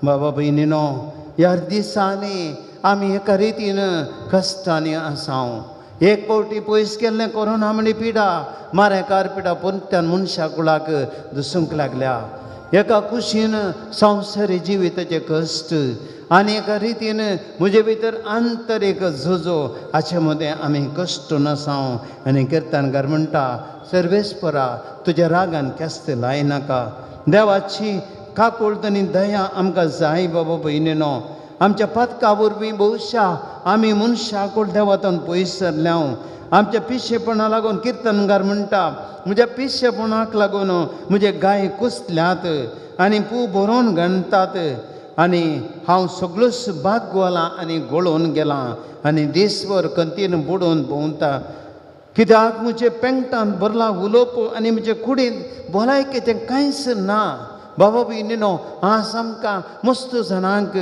बाबा भयणीनो, ह्या दिसांनी आमी एका रितीन कश्टांनी आसाव. एक फावटी पयस केल्लें कोरोना म्हणी पिडा मारेकार पिडा परत्यान मनशा कुळाक दुसूंक लागल्या. एका कुशीन संवसारी जिविताचे कश्ट आनी एका रितीन म्हजे भितर आंतरीक झुजो हाचे मदें आमी कश्ट नासाव. आनी किर्तनकार म्हणटा, सर्वेस्परा तुज्या रागान केस्त लायनाका. देवाची काकुळट आनी दया आमकां जाय बाबा भयणीनो. आमच्या पातका वरवीं भोवशा आमी मनशाकूळ देवातून पयस सरल्या. आमच्या पिशेपणा लागून किर्तनकार म्हणटा, म्हज्या पिशेपणाक लागून म्हजे गाय कुसल्यात आनी पू भरोवन गणतात आनी हांव सगळोच बागवलां आनी गळोवन गेलां आनी दीसभर कंतीन बुडोवन भोंवता. कित्याक म्हजे पेंगटान भरला उलोवप आनी म्हजे कुडींत भलायकेचें कांयच ना. बाबा भयणीनो, आज आमकां मस्त जाणांक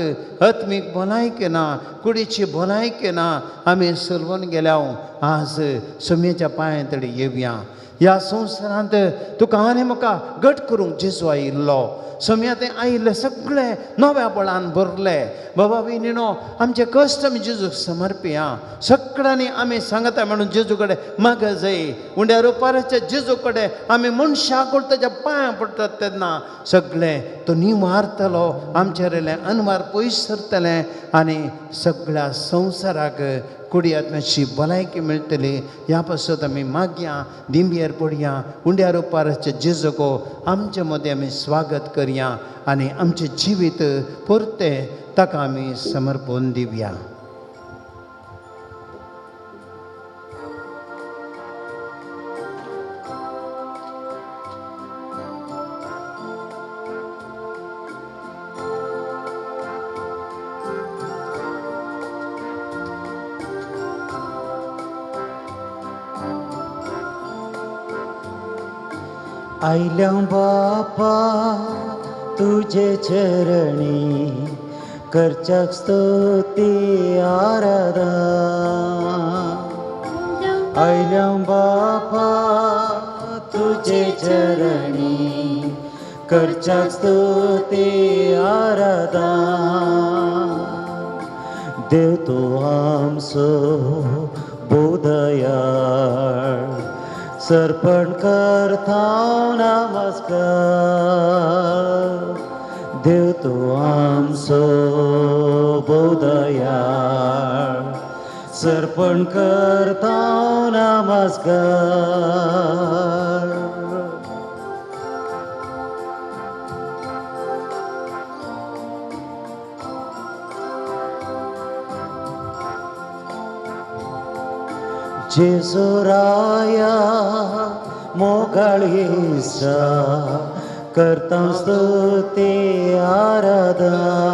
आत्मीक भलायकी ना, कुडीची भलायकी ना, आमी सलवून गेल्या. आज सुमयेच्या पांया तडी येवया. ह्या संवसारांत तुका आनी म्हाका घट करूंक जेजू आयिल्लो. सोम्या तें आयिल्लें सगळें नव्या बळान भरलें. बाबा भयणीनो, आमचे कश्ट आमी जेजूक समर्पिया. सगळ्यांनी आमी सांगता म्हणून जेजू कडेन माग जाय. उंड्या रुपाराच्या जेजू कडेन आमी मनशाक ताच्या पांयां पडटात तेन्ना सगळें तो निवारतलो, आमचे रेलें अनवार पयस सरतलें आनी सगळ्या संवसाराक कुडी आत्म्याची भलायकी मेळटली. ह्या पासत आमी मागया, दिंबयेर पडया, उंड्या रुपाराच्या जेजूको आमचे मदें आमी स्वागत करया आनी आमचें जिवीत परतें ताका आमी समर्पण दिवया. आयल्या बापा तुजे चरणी करच्याक स्तुती आराधना. आयल्या बापा तुजे चरणी करच्याक स्तुती आराधना. देव तूं आमचो बोधयाळ, सर्पण करता नमस्कार. देव तूं आमचो बोधयाळ, सर्पण करता नमस्कार. जेजू राया मोगाळीसा करता स्तुती आराधन.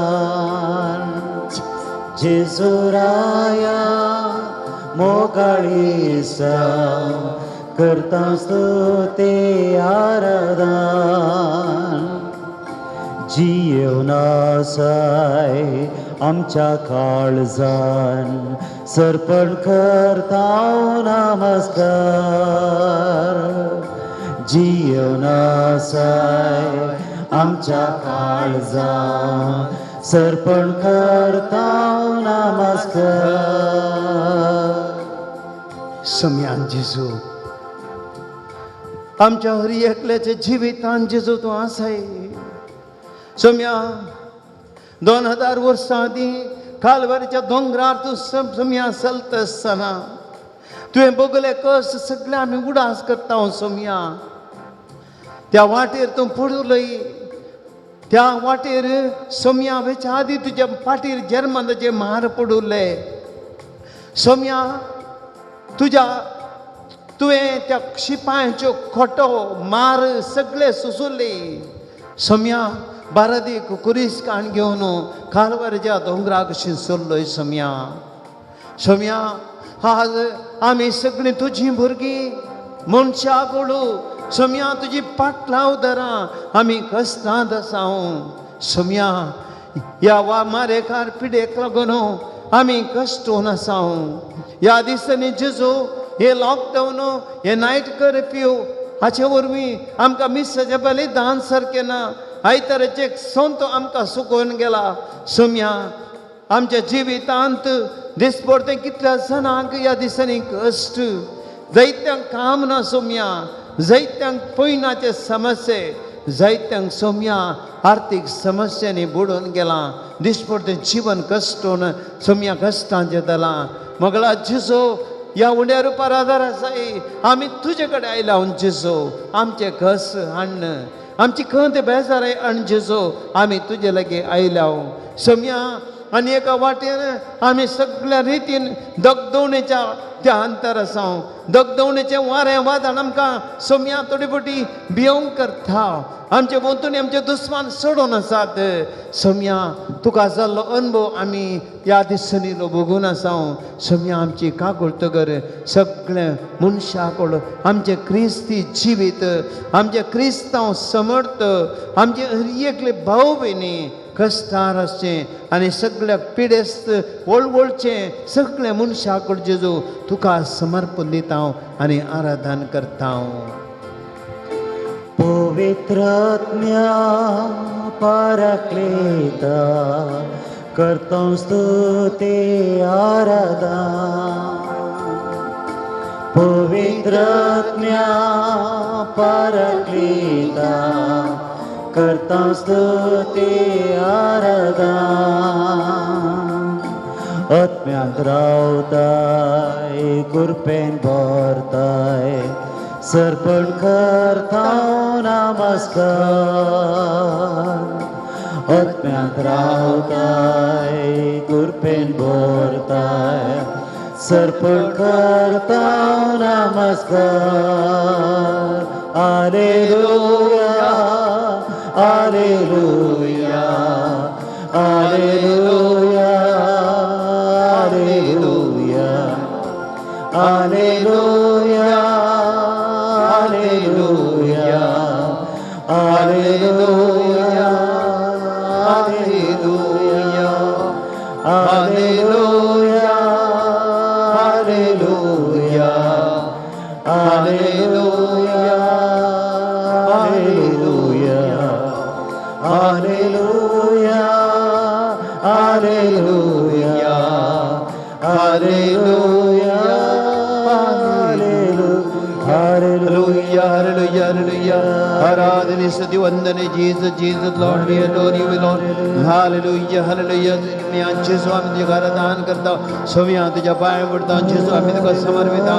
जेजू राया मोगाळीसा करता स्तुती आराधन. जियेवन आसाय आमच्या काळजान, सर्पण करता नमस्कार. जियेवन आसाय आमच्या काळजान, सर्पण करता नमस्कार. सम्यान जेजू, आमच्या हरी एकल्याच्या जिवितान जेजू तूं आसाय. सोम्या, 2000 वर्सां आदीं कालवारीच्या दोंगरार तूं सोम्या चलता आसतना तुवें बगले कश्ट सगळे आमी उडास करता. सोम्या, त्या वाटेर तूं पडुलय, त्या वाटेर सोम्या वेच्या आदीं तुज्या फाटीर जर्मनाचे मार पडुल्ले. सोम्या, तुज्या तुवें त्या शिपायांच्यो खोटो मार सगळे सोंसुल्ले. सोम्या, बारादीक कुरीस काण घेवन कालवारीच्या दोंगराक कशी चल्लोय. सोम्या, सोम्या, आज आमी सगळीं तुजीं भुरगीं मनशा गोडू. सोम्या, तुजी पाटलां उदरां आमी कश्टांत आसा. सोम्या, ह्या वा मारेकार पिडेक लागून आमी कश्टून आसा. ह्या दिसांनी जेजू हे लॉकडावन, हे नायट कर्फ्यू हाचे वरवीं आमकां मिसाचें बलिदान सारकें ना. आयताराचे संत आमकां सुकोवन गेला. सोम्या आमच्या जिवितांत दिसपडतें कितल्या जाणांक ह्या दिसांनी कश्ट, जायत्यांक काम ना सोम्या, जायत्यांक पयणाचे समस्ये, जायत्यांक सोम्या आर्थीक समस्यांनी बुडून गेलां. दिसपडतें जिवन कश्टून सोम्या कश्टांचें जालां. मगळा जेजू ह्या उण्या रुपार आदार आसाय आमी तुजे कडेन आयला. जेजू आमचे कस हाण्ण आमची खंत बेजार आनी जेजू आमी तुजे लागीं आयल्या. सोम्या आनी एका वाटेन आमी सगळ्या रितीन दगदवणेच्या त्या अंतर आसा. दगदवणेचें वारें वादळ आमकां सोम्या थोडी फावटी भियोंक करता. आमचे भोंवतणी आमचे दुस्मान सोडून आसात. सोम्या तुका जाल्लो अनुभव आमी ह्या दिसांनी भोगून आसा. सोम्या आमची कागूळ तगर सगळें मनशाकूळ आमचें क्रिस्ती जिवीत, आमचें क्रिस्तांव समर्थ, आमचे हर एकले भाव भयणी कश्टार आसचें आनी सगळ्या पिडेस्त वळवळचें सगळ्या मनशाकूळ जेजू तुका समर्पण दिता आनी आराधन करता. पवित्रात्म्या पाराक्लेता करता स्तुती आराधना. पवित्रात्म्या पाराक्लेता करता स्तुती आराधना. आत्म्यांत रावताय कृपेन भरताय सर्पण करता नमस्कार. आत्म्यांत रावताय कृपेन भरताय सर्पण करता नमस्कार. Hallelujah hallelujah hallelujah hallelujah hallelujah hallelujah hallelujah hallelujah hallelujah hallelujah hallelujah hallelujah hallelujah hallelujah hallelujah Hallelujah, hallelujah, hallelujah. आराधने स्तुति वंदने Jesus, Jesus, Lord, we adore you, Lord. Hallelujah, hallelujah. जेजू आमी तुज्या आराधन करता. सोम्या तुज्या पांय पडटा जेजू, आमी तुका समर्पिता.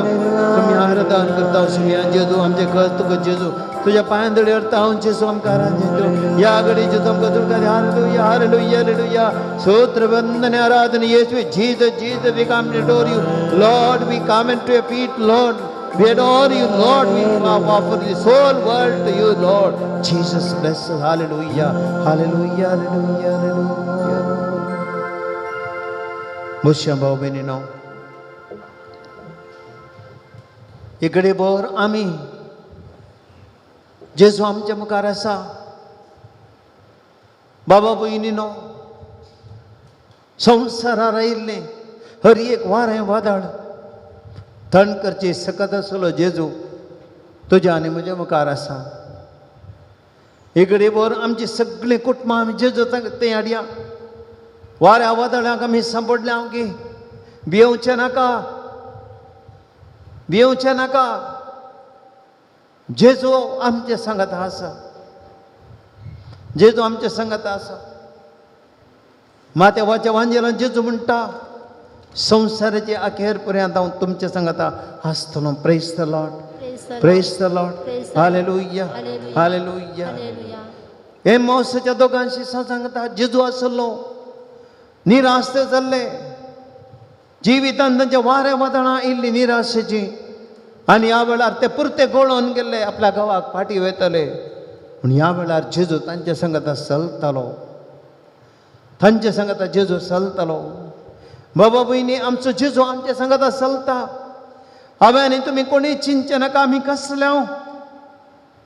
सोम्या आराधन करता. सोम्या जेजू आमचे कस तुका जेजू तुज्या पांयां धडी व्हरता हांव जेजू. आमकां आराधन ह्या घडी जेजू आमकां तुका. Hallelujah, hallelujah, hallelujah. स्तोत्र वंदने आराधने येशू. Jesus, Jesus, we come to adore you, Lord. We come into your feet, Lord. We adore you, Lord. We offer this whole world to you, Lord. Jesus, bless us. Hallelujah. Hallelujah. Hallelujah. Hallelujah. मुश्या भाऊ बहिणीनो, इकडे बोर आमी जेजू आमच्या मुखार आसा. बाबा भयणीनो, संवसारार आयिल्लें हर एक वारें वादळ थंड करची सकत आसलो जेजू तुज्या आनी म्हज्या मुखार आसा. इकडे बोर आमची सगळीं कुटुंबां आमी जेजू तें हाडया. वाऱ्या वादळांक आमी सांपडल्या की भियोवचें नाका, भियोवचें नाका. जेजू आमचे सांगात आसा, जेजू आमचे सांगात आसा. मातेवाच्या वांजेलान जेजू म्हणटा, संवसाराचे अखेर पर्यंत हांव तुमचे सांगाता आसतलो. Praise the Lord, praise the Lord. Hallelujah, hallelujah. हे मौसाच्या दोगांशी सांगता जेजू आसलो. निराश जाल्ले जिवितान तांच्या वाऱ्या वादळां इल्ली निराशेची आनी ह्या वेळार ते पुरते गोळोन गेल्ले आपल्या गांवाक फाटी वयतले. पूण ह्या वेळार जेजू तांच्या सांगाता चलतालो, तांच्या सांगाता जेजू चलतालो. बाबा भयणी, आमचो जेजू आमच्या सांगाता चलता. हांवें आनी तुमी कोणी चिंतचे नाका आमी कसले.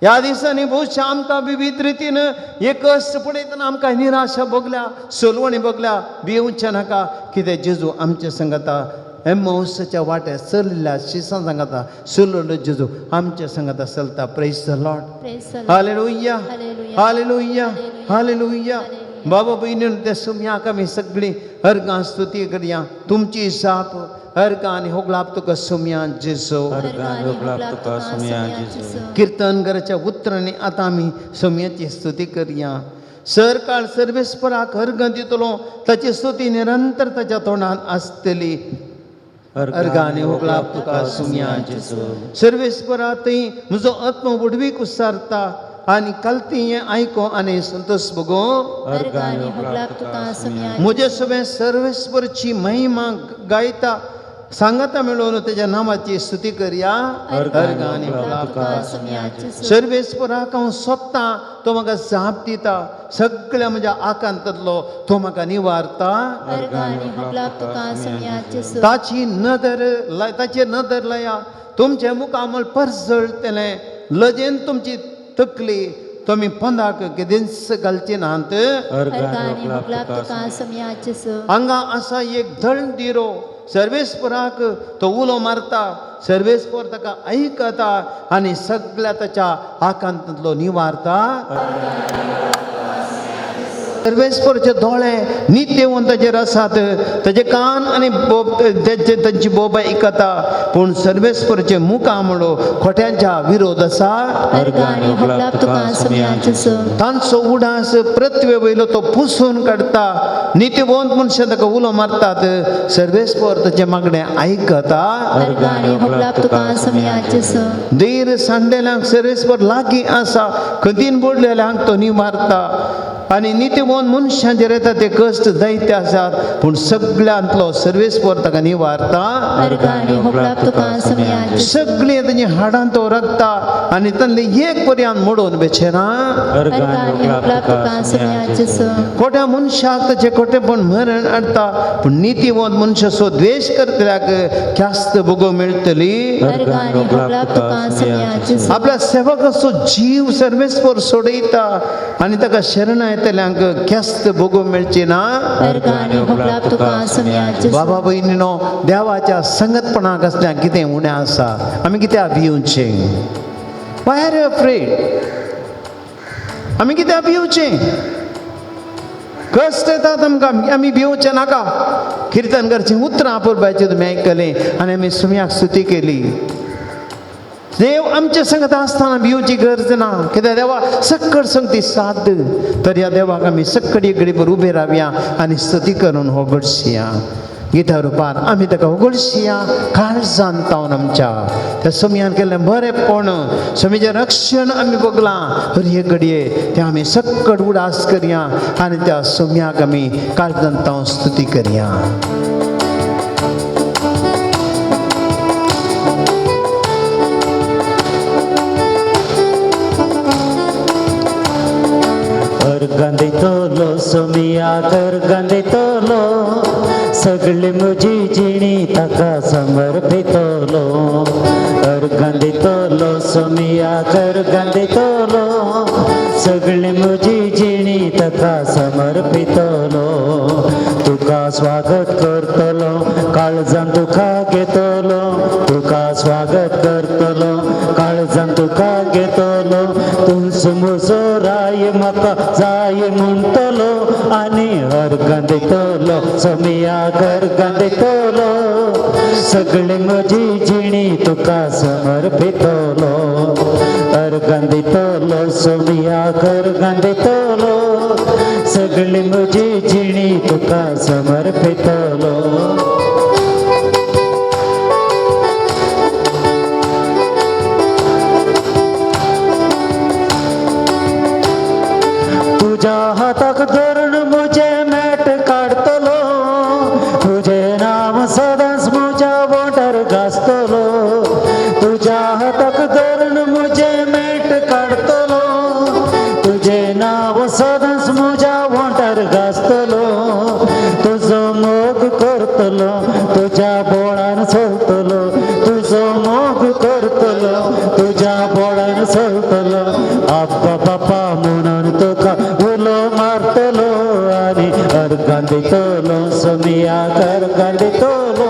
ह्या दिसांनी भोवशा आमकां विविध रितीन एक कश्ट पळयतना आमकां निराशा भोगल्या, सोलवणी भोगल्या. भिवचें नाका, कितें जेजू आमचे सांगाता एम्माउसाच्या वाट्यार चल्ल्या शिसां सांगता सुललो जेजू आमच्या सांगता चलता. Praise the Lord. Praise the Lord. Hallelujah. Hallelujah. Hallelujah. Hallelujah. बाबा भयणीन त्या सुम्याक आमी सगळीं अर्गां स्तुती करया. तुमची जाप अर्गां आनी होगलाप तुका सुम्या जेजू. अर्गां आनी होगलाप तुका सुम्या जेजू. किर्तन घराच्या उतरांनी आतां आमी सुम्याची स्तुती करया. सरकाळ सर्वेस्पराक अर्गां दितलो, ताची स्तुती निरंतर ताच्या तोंडान आसतली. अर्गां आनी होगलाप तुका सुम्या जेजू. सर्वेस्परा थंय म्हजो आत्मो उडवीक उसारता आनी कालती हें आयको आनी संतोष भोगो. अर्गां आनी होगलाप तुका सुम्या. म्हजे सगळें सर्वेस्परची महिमा गायता सांगाता मेळोवन तेज्या नामाची स्तुती करया. अर्गां अर्गां आनी होगलाप होगलाप तुका सुम्या जेजू. सर्वेस्पराक हांव सोदतां, तो म्हाका जाप दिता. सगळ्या म्हज्या आकांतांतलो तो म्हाका निवारता. अर्गां आनी होगलाप तुका सुम्या जेजू. ताची नदर ताची नदर लाया, तुमचें मुखामळ परजळटलें. लजेन तुमची तकली तुमी पंदाक केदेंच घालचे नात. अर्गां अर्गां आनी आनी होगलाप होगलाप तुका तुका सुम्या जेजू. हांगा आसा एक दळदिरो, सर्वेस्पराक तो उलो मारता. सर्वेस्पर ताका आयकता आनी सगळ्या ताच्या आकांतांतलो निवारता. सर्वेस्परचे दोळे नित्यवंताचेर आसात, ताजे कान आनी बोब तांची बोब आयकता. पूण सर्वेस्परचे मुखामळो खोट्यांच्या विरोध आसा. अर्गां आनी होगलाप तुका सुम्या जेजू. तांचो उडास पृथ्वे वयलो तो पुसून काडटा. नित्यवंत मनशां ताका उलो मारतात, सर्वेस्पर ताचें मागणें आयकता. अर्गां आनी होगलाप तुका सुम्या जेजू. धीर सांडलेल्यांक सर्वेस्पर लागीं आसा, खंतीन बुडलेल्यांक तो निवारता. आनी नित्यवंत मनशांचेर येता ते कश्ट जायते आसात, पूण सगळ्यांतलो सर्वेस्पर ताका निवारता. अर्गां आनी होगलाप तुका सुम्या जेजू. सगळीं तांची हाडां तो रगता आनी तांतले एक पर्यान मोडून बेचेना. अर्गां अर्गां आनी आनी होगलाप होगलाप तुका तुका सुम्या सुम्या जेजू. जेजू. खोट्या मनशाक ताचें खोटेपण मरण हाडटा, पूण नितीवंत मनशाचो द्वेश करतल्याक ख्यास्त भोगोवंक मेळटली. अर्गां आनी होगलाप तुका सुम्या जेजू. आपल्या सेवकाचो जीव सर्वेस्पर सोडयता आनी ताका शरण येतल्यांक ख्यास्त भोगोवंक मेळची ना. अर्गां आनी होगलाप तुका सुम्या जेजू. बाबा भयणीनो, देवाच्या संगतपणाक आसल्या कितें उणें आसा, आमी कित्याक भिवचें? Why are you afraid? आमी कित्याक भिवचें? कश्ट येतात आमकां, आमी भिवचें नाका. किर्तन करचीं उतरां अपुरबायचीं तुमी आयकलीं आनी आमी सुम्याक स्तुती केली. देव आमच्या संगत आसतना भिवची गरज ना, कित्याक देवा सक्कड संगती साथ. तर ह्या देवाक आमी सक्कडी घडीभर उबे रावया आनी स्तुती करून होगडशिया. गिता रुपान आमी ताका होगडशिया काळजान तावन आमच्या त्या सुमयान केल्लें बरेंपण, सुमीचें रक्षण आमी भोगलां. हर एक घडये तें आमी सक्कड उडास करया आनी त्या सुमयाक आमी काळजान तावन स्तुती करया. अर्गां दितलो सोमियाक अर्गां दितलो, सगळी म्हजी जिणी ताका समर्पितलो. अर्गां दितलो सोमियाक अर्गां दितलो, सगळी म्हजी जिणी ताका समर्पितलो. तुका स्वागत करतलो, काळजान तुका घेतलो. तुका स्वागत करतलो, काळजान तुका घेतलो. तूंच म्हजो राय म्हाका जाय म्हणटलो आनी अर्गां दितलो सोमियाक अर्गां दितलो, सगळी म्हजी जिणी तुका समर्पितलो. अर्गां दितलो सोमियाक अर्गां दितलो, सगळी म्हजी जिणी तुका समर्पितलो. तुज्या हाताक धरून म्हजें मेट काडटलो, तुजें नांव सदांच म्हज्या वोंठार गाजतलो. तुज्या हाताक धरून म्हजें मेट काडटलो, तुजें नांव सदांच म्हज्या वोंठार गाजतलो. तुजो मोग करतलो, तुज्या बोळान चलतलो. तुजो मोग करतलो, तुज्या बोळान चलतलो. आप्पा बापा म्हणून तुका उलो मारतलो आनी अर्गां दितलो सोमियाक अर्गां दितलो,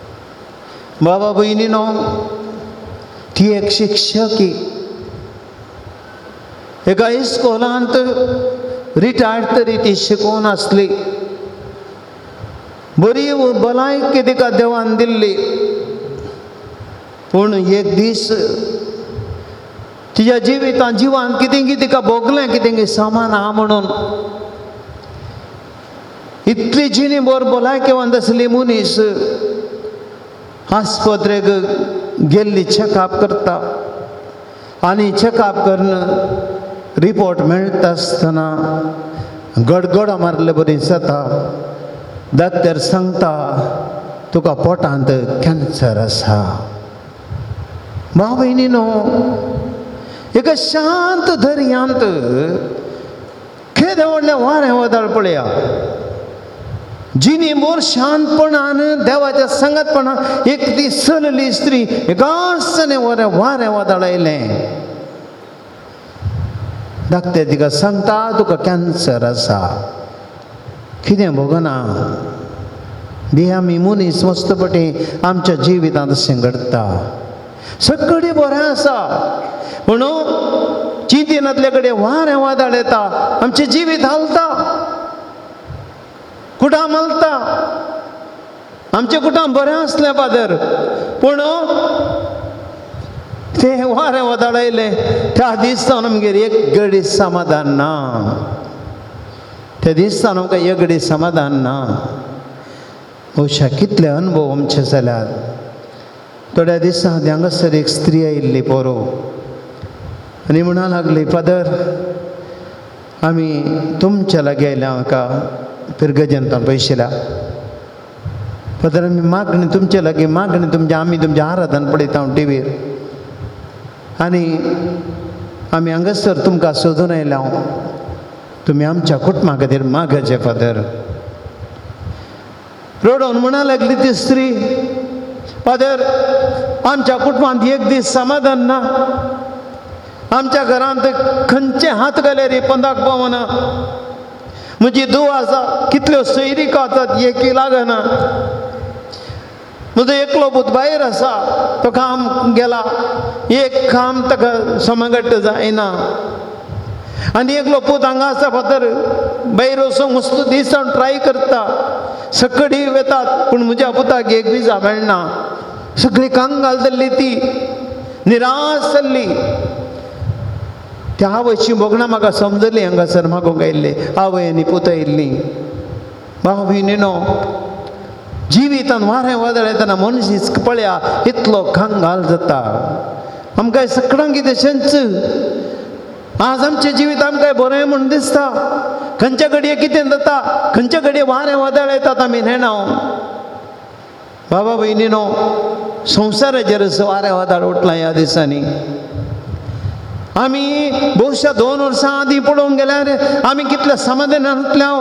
बाबा भयणीनो, ती एक शिक्षकी, एका इस्कोलांत रिटायर्ड तरी ती शिकोवन आसली. बरी भलायकी तिका देवान दिल्ली. पूण एक दीस तिच्या जिवितांत जिवान कितें की तिका भोगलें, कितें की सामान आहा म्हणून. इतली जिणी बर भलायकेवंत आसली मनीस आस्पत्रेक गेल्ली चॅकअप करता आनी चॅकअप करून रिपोर्ट मेळटा आसतना गडगड मारले बरी जाता. डॉक्टर सांगता तुका पोटांत कॅन्सर आसा. भाव भयणीनो, एका शांत दर्यांत केदें व्हडलें वारें वादळ पळया. जिणी मोर शांतपणान देवाच्या सांगातपणान एक ती चलली स्त्री एकासने वरें वारें वादळ आयलें. डॉक्टर तिका सांगता तुका कॅन्सर आसा. कितें भोगना बी आमी मनीस मस्तपटी आमच्या जिवितांत अशें घडटा. सगळें बरें आसा म्हणून चिंतिनातले कडेन वारें वादळ येता, आमचें जिवीत हालता, कुटां मालता. आमचें कुटां बरें आसलें फादर, पूण तें वारें वादळ आयलें त्या दिसान आमगेर एक घडी समाधान ना. त्या दिसान आमकां एक घडी समाधान ना. अशा कितले अनुभव आमचे जाल्यात. थोड्या दिसां आदी हांगासर एक स्त्री आयिल्ली पोरो आनी म्हणा लागली, फादर आमी तुमच्या लागीं आयल्या हांगा पिरगजेंतान पयशिल्या. फादर आमी मागणी तुमचे लागीं मागणी तुमच्या, आमी तुमचें आराधन पळयता टिवीर आनी आमी हांगासर तुमकां सोदून आयल्या. तुमी आमच्या कुटुंबा खातीर मागाचे फादर. रडोवन म्हणा लागली ती स्त्री, फादर आमच्या कुटुंबांत एक दीस समाधान ना. आमच्या घरांत खंयचे हात घाल्यार पंदाक पावना. म्हजी धूव आसा, कितल्यो सोयरिको आसात एकी लागना. म्हजो एकलो पूत भायर आसा, तो काम गेला, एक काम ताका समगट्ट जायना. आनी एकलो पूत हांगा आसा फादर, भायर वचूंक मस्त दिसान ट्राय करता, सगळी वेतात पूण म्हज्या पुताक एक विजा मेळना. सगळी कंगाल जाल्ली, ती निराश जाल्ली. त्या आवयची भोगणां म्हाका समजली. हांगासर मागूंक आयिल्ले आवय आनी पूत आयिल्ली. भाव भयणीनो, जिवितान वारें वादळ येतना मनीस पळया इतलो कंगाल जाता. आमकां सगळ्यांक तशेंच आज आमचें जिवीत आमकां बरें म्हूण दिसता. खंयच्या घडये कितें जाता, खंयच्या घडये वारें वादळ येतात आमी नेणा. बाबा भयणीनो, संवसाराचेर वारें वादळ उठलां ह्या दिसांनी. आमी बहुशा 2 वर्सां आदीं पळोवंक गेल्यार आमी कितल्या समाधानांतल्या,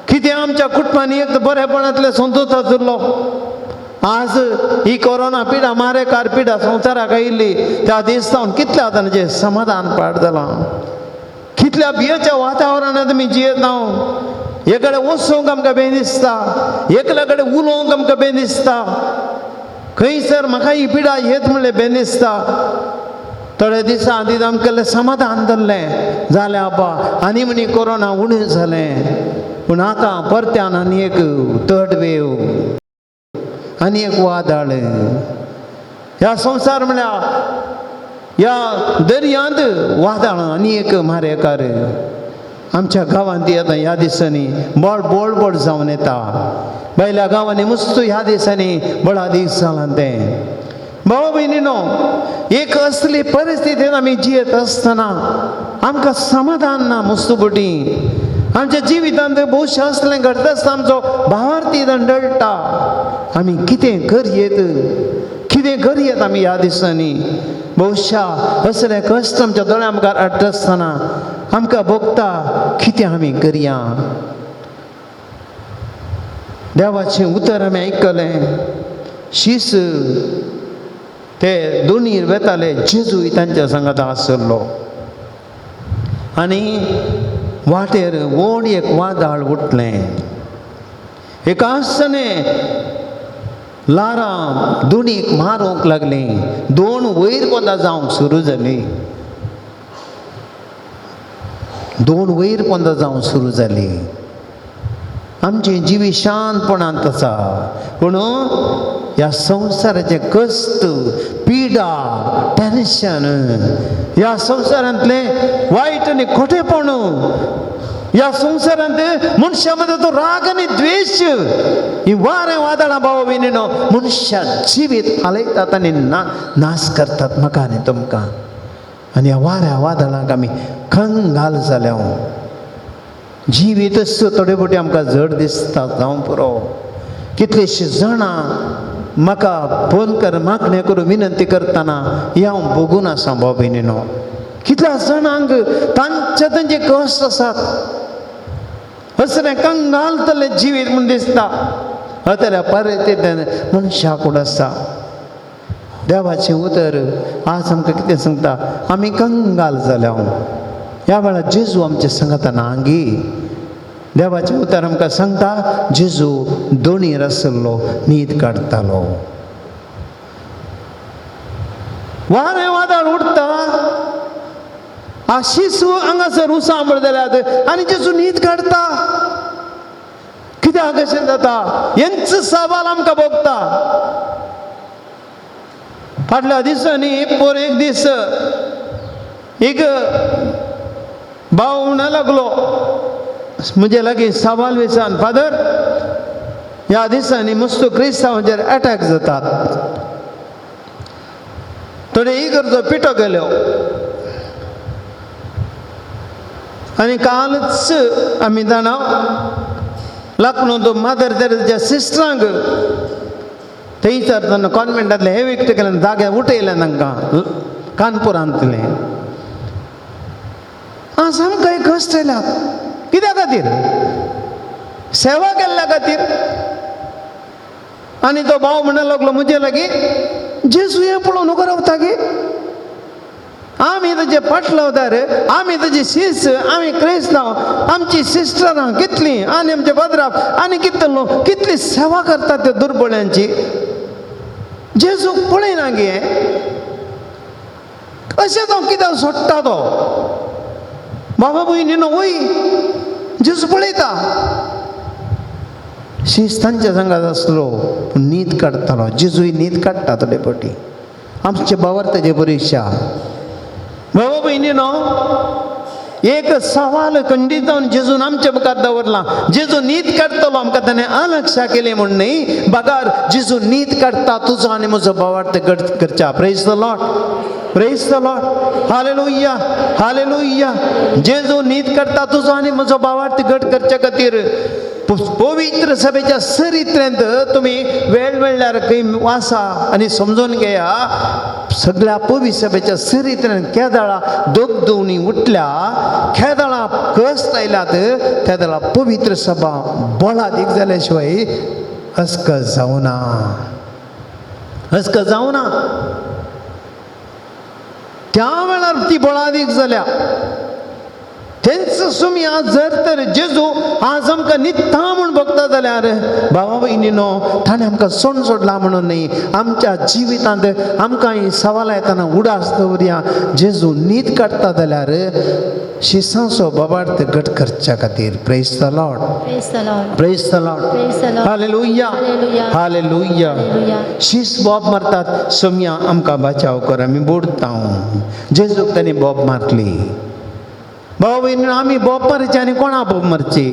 कितें आमच्या कुटुंबांनी एक बरेपणांतले संतोश आशिल्लो. आज ही कोरोना पिडा मारेकार पिडा संवसाराक आयिल्ली त्या दीस सावन कितल्या तांचें समाधान पाड जालां. कितल्या भियेच्या वातावरणांत आमी जियेता. एक कडेन वचूंक आमकां बें दिसता, एकल्या कडेन उलोवंक आमकां बें दिसता. खंयसर म्हाका ही पिडा येत म्हणलें बें दिसता. थोड्या दिसां आदीं आमकां समाधान जाल्लें, जालें आबा आनी म्हणी कोरोना उणें जालें. पूण आतां परत्यान आनी एक थर्ड वेव, आनी एक वादळ ह्या संवसार म्हळ्यार ह्या दर्यांत वादळ आनी एक मारेकार आमच्या गांवांत येता. ह्या दिसांनी बळ बोळ बोळ जावन येता. भायल्या गांवांनी मस्त ह्या दिसांनी बळा दीस जालां तें. भाव भयणीनो, एक असली परिस्थितीन आमी जियेत आसतना आमकां समाधान ना. मस्तपटी आमच्या जिवितांत भोवशा असलें घडटा आसतना आमचो भावार्थी दंडळटा. आमी कितें करयेत, कितें करयेत आमी ह्या दिसांनी. भोवशा असलें कश्ट आमच्या दोळ्या मुखार हाडटा आसतना आमकां भोगता कितें आमी करया. देवाचें उतर आमी आयकलें. शीस ते दोनीर वेताले, जेजूय तांच्या सांगाता आसलो आनी वाटेर व्हड एक वादळ उठलें. एका आसतने ल्हारां दोणीक मारूंक लागलीं, दोन वयर पोंदा जावंक सुरू जाली, दोन वयर पोंदा जावंक सुरू जाली. आमचें जिवीत शांतपणांत आसा, पूण ह्या संवसाराचें कश्ट, पिडा, टेन्शन, ह्या संवसारांतलें वायट आनी खोटेपण, ह्या संवसारांत मनशा मदीं तो राग आनी द्वेश, ही वारें वादळां भाव भयणीनो मनशा जिवीत हालयतात आनी नाश करतात म्हाका आनी तुमकां. आनी ह्या वाऱ्या वादळांक आमी कंगाल जाल्या. जिवीतच थोडे फावटी आमकां जड दिसता जावं पुरो. कितलींशीं जाणां म्हाका फोन कर, मागणें करून विनंती करतना हें हांव भोगून आसा भाव भयणीनो. कितल्या जाणांक तांचे तांचे कश्ट आसात, असलें कंगाल जाल्लें जिवीत म्हूण दिसता. अतल्या परिस्थितीन मनशा कूड आसा. देवाचें उतर आज आमकां कितें सांगता? आमी कंगाल जाल्या. ह्या वेळार जेजू आमचे सांगता नांगी. देवाचें उतर आमकां सांगता जेजू दोणीर आसलो, न्हीद काडटालो. वारें वादळ उठता, आशिसू हांगासर उसांबळ जाल्यात आनी जेजू न्हीद काडटा. कित्याक अशें जाता? हेंच सवाल आमकां भोगता. फाटल्या दिसांनी पोर एक दीस एक भाव म्हणा लागलो म्हजे लागीं सवाल विचारून, फादर ह्या दिसांनी मस्त क्रिस्तांवांचेर अटॅक जातात, थोडे इगर्जो पिठो गेल्यो आनी कालच आमी जाणा लखनऊ मादर तेरेजाच्या सिस्टरांक थंयसर तेन्ना कॉन्वेंटांतले हे विकते केल्यान जाग्यार उठयलें तांकां कानपुरांतलें. आज आमकां एक कश्ट येयल्यात. कित्या खातीर? सेवा केल्ल्या खातीर. आनी तो भाव म्हणूंक लागलो म्हजे लागीं, जेजू हें पळोवन उगो रावता गे, आमी ताजे पाटलावदार, आमी ताजी शिस, आमी क्रिस्तांव, आमची सिस्टरां कितलीं आनी आमचे पदराप आनी कितलो कितली सेवा करतात त्या दुर्बळ्यांची. जेजूक पळयना गे, अशें तो कित्याक सोडटा तो? बाबा भयणीनो वय जेजू पळयता. शीस तांच्या सांगात आसलो पूण न्हीद काडटालो. जेजूय न्हीद काडटा थोडे फावटी. आमचे बावर्ताचे परिक्षा बाबा भयणीनो एक सवाल खंडीत जावन जेजून आमच्या मुखार दवरला. जेजू न्हीद काडटलो आमकां ताणें अलक्षा केली म्हूण न्ही, बगार जेजू न्हीद काडटा तुजो आनी म्हजो भावार्थ करच्या. Praise the Lord, praise the Lord, hallelujah, hallelujah. जेजू न्हीद काडटा तुजो आनी म्हजो भावार्थ घट करच्या खातीर. पवित्र सभेच्या चरित्र्यांत तुमी वेळ मेळ्ळ्यार खंय वाचा आनी समजून घेया. सगळ्या पवित्र सभेच्या चरित्र्यांत केदळा दोगदोवणी उठल्या, केदळा कश्ट आयल्यात, तेदळा पवित्र सभा बळादीक जाल्या शिवाय अस्कत जावना, अस्कत जावना. त्या वेळार ती बळादीक जाल्या. तेंच सुमी आज जर तर जेजू आज आमकां न्हिदता म्हूण भोगता जाल्यार बाबा भयणीनो ताणें आमकां सोण सोडला म्हणून न्ही. आमच्या जिवितांत आमकां ही सवालां येतना उडास दवरया. जेजू न्हीद काडटा जाल्यार शिसांचो बाबार्थ घट करच्या खातीर. Praise the Lord, Praise the Lord. Praise the Lord, Praise the Lord. Hallelujah, hallelujah. Hallelujah. Hallelujah. शीस बोब मारतात, सोम्या आमकां बचाव कर, आमी बुडता. जेजूक तांणी बोब मारली. भाव भयणीनो आमी बोब मारची आनी कोणा बोब मारची?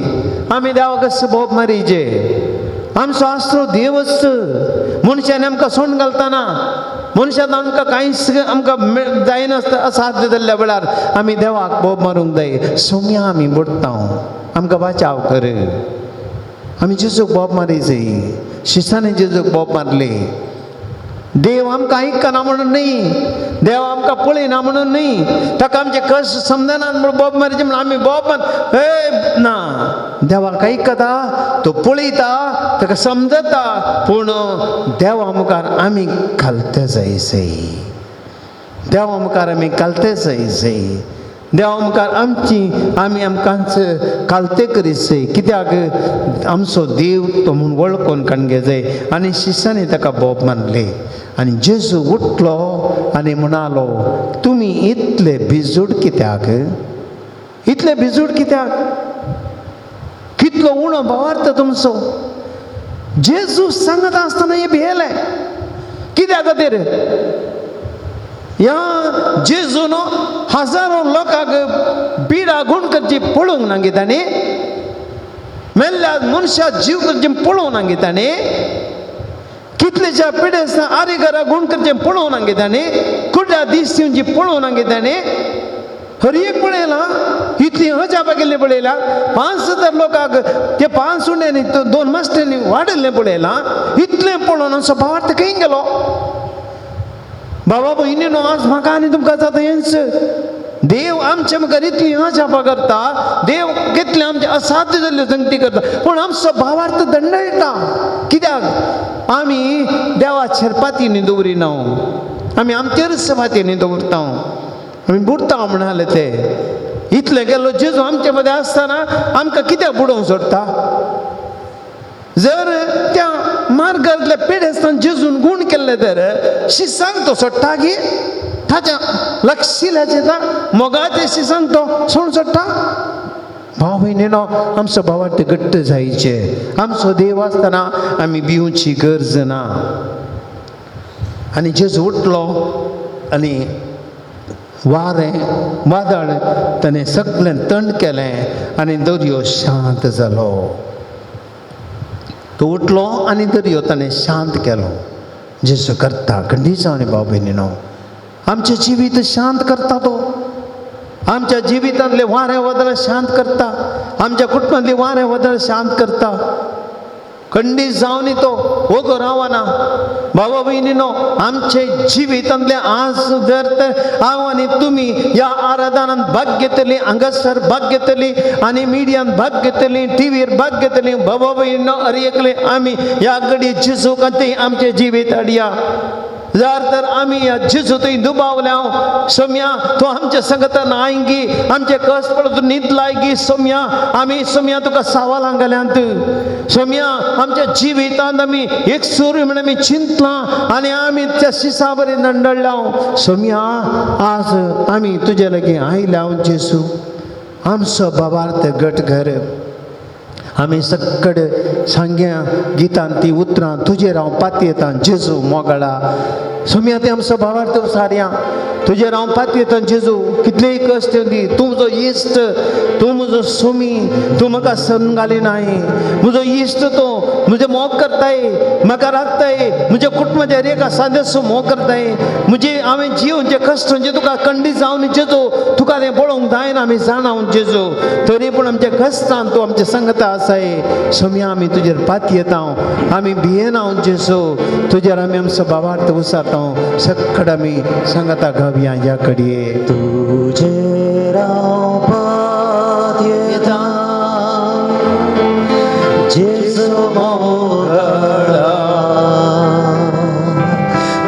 आमी देवाक कशें बोब मारीचे? आमचो आसरो देवच. मनशान आमकां सोण घालतना, मनशान आमकां कांयच आमकां जायनासता असाध्य जाल्ल्या वेळार आमी देवाक बोब मारूंक जाय. सोम्या आमी बुडटा, आमकां बचाव कर. आमी जेजूक बोब मारीचे. शिसांनी जेजूक बोब मारली. देव आमकां आयकना म्हणून न्ही, देव आमकां पळयना म्हणून न्ही, ताका आमचे कश्ट समजना म्हणून बोब मारचे म्हणून आमी बोब मार ए ना. देवाक आयकता, तो पळयता, ताका समजता, पूण देवा मुखार आमी घालते जायचे. देवा मुखार आमी घालते जायचे. देवा मुखार आमची आमी आमकांच कालते करीत कित्याक आमचो देव तो म्हूण वळखून काडूंक जाय. आनी शिसांनी ताका बोब मानले. आनी जेजू उठलो आनी म्हणालो, तुमी इतले भिजूड कित्याक, इतले भिजूड कित्याक, कितलो उणो भावार्थ तुमचो. जेजू सांगत आसतना हे भियेले कित्या खातीर. ह्या जेजून हजारो लोकांक पिडा गुण करची पळोवंक ना तांणी, मेल्ल्या मनशा जीव करचे पळोवंक ना तांणी, कितलेच्या पिडेस्तां आरी घरा गुण करचें पळोवंक ना तांणी, कुड्ड्या दीस दिवची पळोवंक ना तांणी. हर एक पळयलां, इतली अजापां केल्ली पळयला, 5000 लोकांक ते 5 उण्यांनी 2 मास्टरांनी वाडिल्लें पळयलां. इतलें पळोवन आमचो भावार्थ खंय गेलो. बाबा भयणीनो, आज म्हाका आनी तुमकां जाता हेंच, देव आमचे मुखार इतली अजापां करता, देव कितले आमचे असाध्य जाल्ल्यो संगती करता, पूण आमचो भावार्थ दंडळटा. कित्याक आमी देवाचेर पातीनी दवरिना, आमी आमचेरच पातीनी दवरता, आमी बुडटा म्हणाले ते. इतलें गेल्लो जेजू आमचे मदें आसतना आमकां कित्याक बुडोवंक सोदता. जर त्या मार्गांतल्या पिडेस्तान जेजून गूण केल्ले तर शिसांक तो सोडटा की ताच्या लक्षिल्याचें मोगाचे शिसांक तो सोडून सोडटा. भाव भयणीनो, आमचो भावार्थ घट्ट जायचे. आमचो देव आसतना आमी भिवची गरज ना. आनी जेजू उठलो आनी वारें वादळ ताणें सगळें थंड केलें आनी दर्यो शांत जालो. तो उठलो आनी दर्यो ताणें शांत केलो. जेजू करता खंडीत आनी भाव भयणीनो, आमचें जिवीत शांत करता तो, आमच्या जिवितांतले वारें वादळ शांत करता, आमच्या कुटुंबांतले वारें वादळ शांत करता. खंडीत जावन तो ओगो रावना. बाबा भयणीनो, आमचे जिवितांतले आज जर तर हांव आनी तुमी ह्या आराधनांत भाग घेतली, हांगासर भाग घेतली आनी मिडियांत भाग घेतली, टिवीर भाग घेतली, बाबा भयणीनो, अरे एकले आमी ह्या घडी जेजू खातीर आमचें जिवीत हाडया. जर तर आमी ह्या जेजू थंय दुबावल्या, सोम्या तूं आमच्या संगतान आयगी, आमचे कश्ट पडून तूं न्हिदलाय गी सोम्या, आमी सोम्या तुका सवालां घाल्यांत सोम्या, आमच्या जिवितांत आमी एक सूर्य म्हण आमी चिंतलां आनी आमी त्या शिसा बरी नंडळ्या सोम्या, आज आमी तुजे लागीं आयल्या जेजू, आमचो बाबार्थ घट घर. आमी सक्कड सांग्या गितान ती उतरां तुजेर हांव पातयेतां जेजू मोगळा सोम्या, ते आमचो भावार्थ सारया तुजेर हांव पातयेतां जेजू, कितलेय कश्ट दी, तूं म्हजो इश्ट, तूं म्हजो सोमी, तूं म्हाका सन घाली नाय, म्हजो इश्ट तूं, म्हजें मोग करताय, म्हाका राखताय, म्हज्या कुटुंबाच्या एका सादेसो मोग करताय, म्हजे हांवें जिवनचे कश्ट म्हणजे तुका खंडीत जावन जेजू तुका तें पळोवंक जायना आमी जाणा जेजू, तरी पूण आमच्या कश्टान तूं आमच्या संगता आसाय सोम्या, आमी तुजेर पातयेता, आमी भियेना जेजू, तुजेर आमी आमचो भावार्थ उसाता, सक्कड आमी संगता गावया ह्या कडये. तुजेर हांव पातयेतां जेजू मोगळा,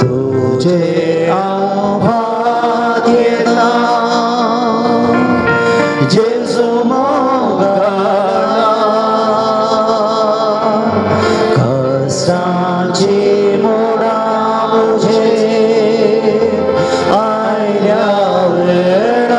तुजेर हांव पातयेतां जेजू मोगळा, कश्टांची मोडां म्हजेर आयल्या वेळार,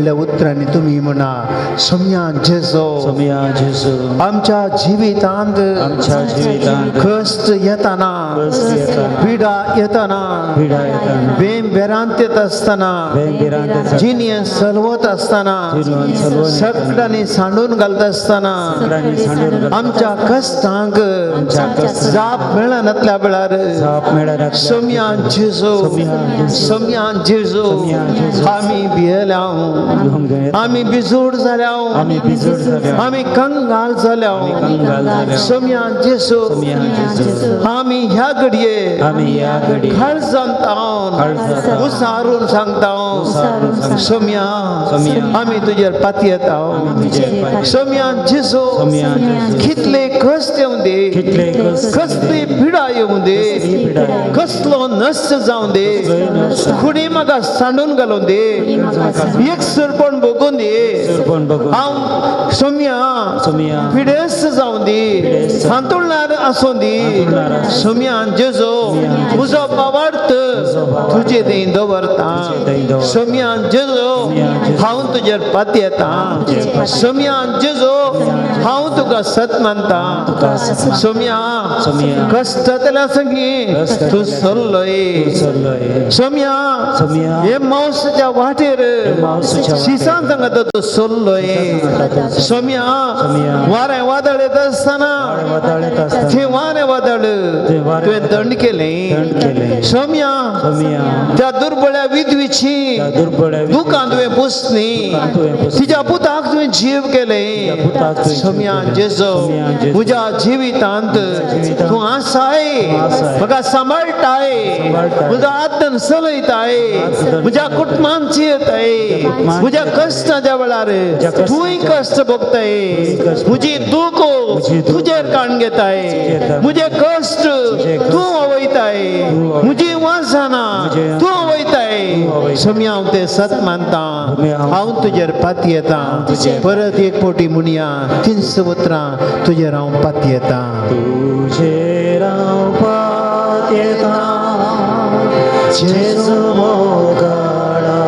व्हडल्या उतरांनी तुमी म्हणा, सोम्या जेजो, सोमया जेजू, आमच्या जिवितांत आमच्या जिवितांत कश्ट येताना, कश्ट येताना, पिडा येताना, पिडा येताना, वेम वेरांत येत आसतना, वेम भिरांत येता, जिणें सलवत आसतना, जिणें सलवत, सगळ्यांनी सांडून घालता आसतना, सगळ्यांनी सांडून घालता, आमच्या कश्टांक आमच्या कश्टांक जाप मेळनातल्या वेळार, जाप मेळना, सोम्या जेजू, सोम्या जेजू, सोम्या जेजू, सोम्या जेजू, आमी भियेल्या, आमी बिजूड जाल्या, आमी बिजूड जाल्या, आमी कंगाल जाल्या, कंगाल जाल्या, सोम्या जेजू, सोमया जेजू, आमी ह्या घडये आमी ह्या घडये काळजांत हांव काळजांत उसारून सांगता, उसारून सांगता, सोम्या, सोम्या, आमी तुजेर पातयेता, आमी तुजेर पातयेता, सोम्या जेजू, सोमया जेजू, कितले कश्ट येवं दी, कितले कश्ट, कसली पिडा येवं दी, कसली पिडा येवं दी, कसलो नश्ट जावं दी, कसलोय नश्ट जावं खुणी म्हाका सांडून घालूं दी, एक सरपण भोगून दी, सरपण भोगून दी, हांव सोम्या सोमया पिडेस्त जावं दी, पिडेस्त, हांतुळणार आसूं दी, हांतुळणार आसूं दी, सोम्या जेजो, म्हजो बाबार्थ भावार्थ तुजे थंय दवरता, तुजे थंय दवरता, सोम्या जेजो, सोम्या जेजो, हांव तुजेर पातयेता, तुजेर पातयेता, सोम्या जेजो, हांव तुका सत मानता, तुका सत मानता, सोम्या, सोम्या, कश्टांतल्या संगी कश्टांतल्या तूं सरलोय, तूं सरलोय, सोम्या, सोम्या, हे मावसाच्या वाटेर मावसाच्या वाटेर शिसान सांगता तूं सरलोय, सांगता तूं सरलोय, सोम्या, सोम्या, वारें वादळ येत आसतना, वादळ येत आसतना, थंय वारें वादळ थंय वारें तुवें दंड केलें, दंड केलें, सोम्या, सोमया, त्या दुर्बळ्या विधवीची त्या दुर्बळ्या दुकान तुवें पुसली, दुकान तुवें पुसली, तिच्या पुताक तुवें जीव केलें, तिच्या पुताक तुवें जीव सोम्या केलें, जेजो, सोम्या जेजो, म्हज्या जिवितांत जिवितांत तूं आसाय, आसाय, म्हाका सांबाळटाय, सांबाळटाय, म्हजो आदन चलयताय, आदन म्हज्या कुटुंबान जियेताय, कुटुंबान म्हज्या कश्टाच्या वेळार कश्टाच्या तूंय कश्ट भोगताय, कश्ट म्हजी दूख म्हजी दूख तुजेर काडून घेताय, तुजेर काडून म्हजे कश्ट म्हजे कश्ट तूं वयताय, तूं म्हजी वासना म्हजें तूं वयताय, तूं वयताय, सोम्या हांव तें सत मानता, सोम्या हांव हांव तुजेर पातयेता, तुजेर परत एक फावटी म्हणया तीनशे उतरां तुजेर हांव पातयेता, तुजेर हांव पातयेता, जेजू मोगाळा,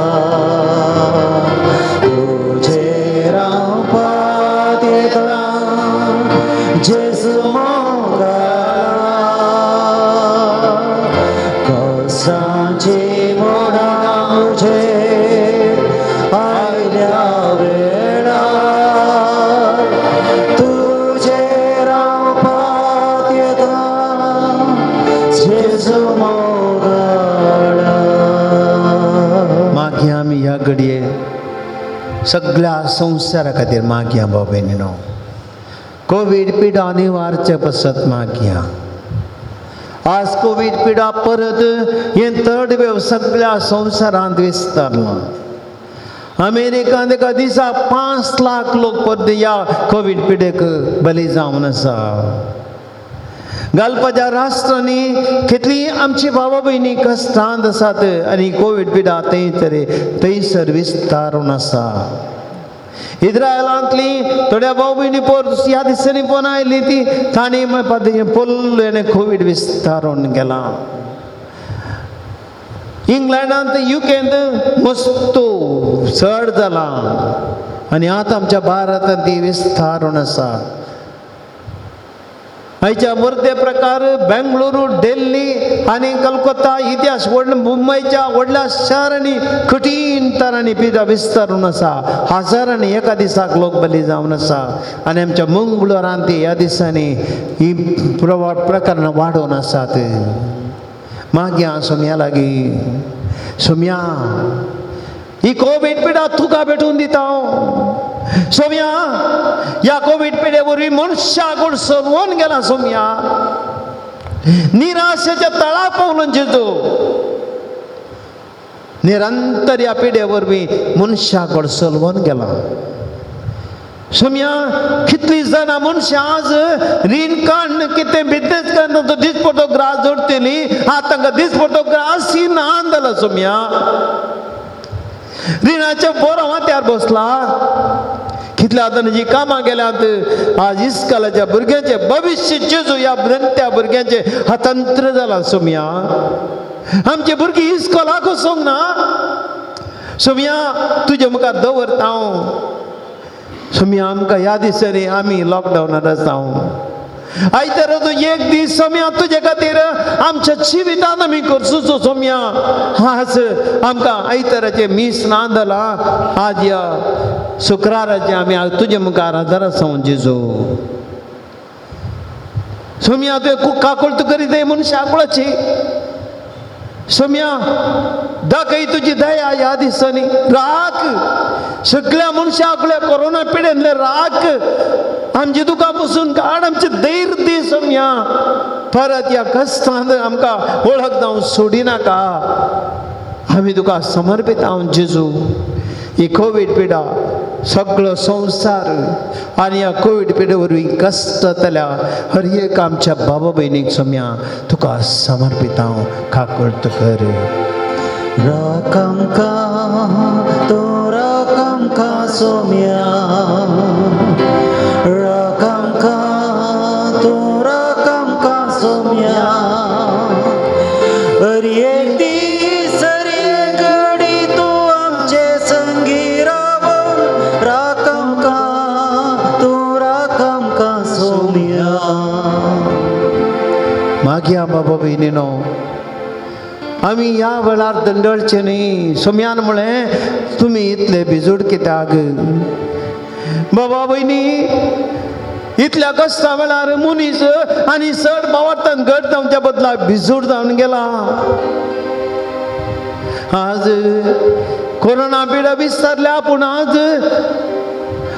तुजेर हांव पातयेता, जेजू मोगाळा, कसाची मोडां म्हजेर आयल्या वेळार, तुजेर हांव पातयेता, जेजू मोगाळा. मागीर आमी ह्या घडये सगळ्या संवसारा खातीर मागया भाव भयणीनो, कोवीड पिडा निवारचे पसत मागया. आज कोवीड पिडा परत हें थर्ड वेव सगळ्या संवसारांत विस्तारलां. अमेरिकांत एका दिसा 5 लाख लोक परत ह्या कोवीड पिडेक बली जावन आसा. घालपाच्या राष्ट्रांनी कितली आमची भावा भयणी कश्टांत आसात आनी कोवीड पिडा थंय तरी थंयसर विस्तारून आसा. इस्रायलांतली थोड्या भाव भयणी पोर ह्या दिसांनी फोन आयली ती तांणी म्हणपा पोल्ल हेणें कोवीड विस्तारून गेलां. इंग्लंडांत युकेंत मस्तू चड जालां आनी आतां आमच्या भारतांत ती विस्तारून आसा. आयच्या मर्दे प्रकार बेंगळुरू, दिल्ली आनी कलकत्ता इतिहास व्हडल्या मुंबयच्या व्हडल्या शारांनी कठीण तरांनी पिडा विस्तारून आसा. हजारांनी एका दिसाक लोक बली जावन आसा आनी आमच्या मंगळुरांत ह्या दिसांनी ही प्रकरणां वाडोवन आसात. मागीर सोम्या लागीं, सोम्या ही कोवीड पिडा तुका भेटून दिता हांव, सोम्या ह्या कोवीड पिडे वरवीं मनशाक सलवून गेला, सोम्या निराशेच्या तळा पावलून जेजू निरंतर ह्या पिडे वरवीं मनशाक सलवून गेला. सोम्या कितली जाणां मनशां आज रीण काडून कितें बिजनेस करून तो दिसपडतो ग्रास जोडटली, आतां तांकां दिसपडतो ग्रास ही ना जाला. सोम्या रिणाच्या बोरो माथ्यार बसला. कितल्या जाणांची कामां गेल्यात आज इस्कालाच्या भुरग्यांचे भविश्य जेजू ह्या त्या भुरग्यांचे हातंत्र जाला. सोम्या आमचे भुरगीं इस्कोलाक वचूंक ना, सोमया तुजे मुखार दवरता हांव. सोमया आमकां ह्या दिसांनी आमी लॉकडावनार आसा. आयतारा तूं एक दीस सोमया तुजे खातीर आमच्या जिवितान आमी करचो सोमया. आज आमकां आयताराचें मीस ना जालां, आज ह्या शुक्राराचें आमी तुजे मुखार हजर आसा जेजू. सोमया तुवें काकुळट करीत मनशा कुळाची. सोमया दाखय तुजी दया ह्या दिसांनी. राख सगळ्या मनशा आपल्या कोरोना पिडेंतले राख, आमची दुकां पसून काड, आमचे धैर्य दी सोमया. परत ह्या कश्टान आमकां वळख जावन सोडिनाका. आमी तुका समर्पित हांव जेजू. ही कोवीड पिडा सगळो संवसार आनी ह्या कोवीड पिडे वरवीं कश्ट जातल्या हर एक आमच्या बाबा भयणीक सोमया तुका समर्पित हांव. काकुळट कर. राख आमकां तूं, राख आमकां सोम्या, राख आमकां तूं, राख आमकां सोम्या. हर एक दीस हर एक घडी तूं आमचे संगी रावून राख आमकां तूं, राख आमकां सोम्या. मागया बाबा भयणीनो, आमी ह्या वेळार दंडळचे न्ही. सोमयान म्हळें तुमी इतले भिजूड कित्याक बाबा भयणी? इतल्या कश्टा वेळार मनीस आनी चड बावडटान घट जावच्या बदला भिजूड जावन गेला. आज कोरोना पिडा विस्तारल्या, पूण आज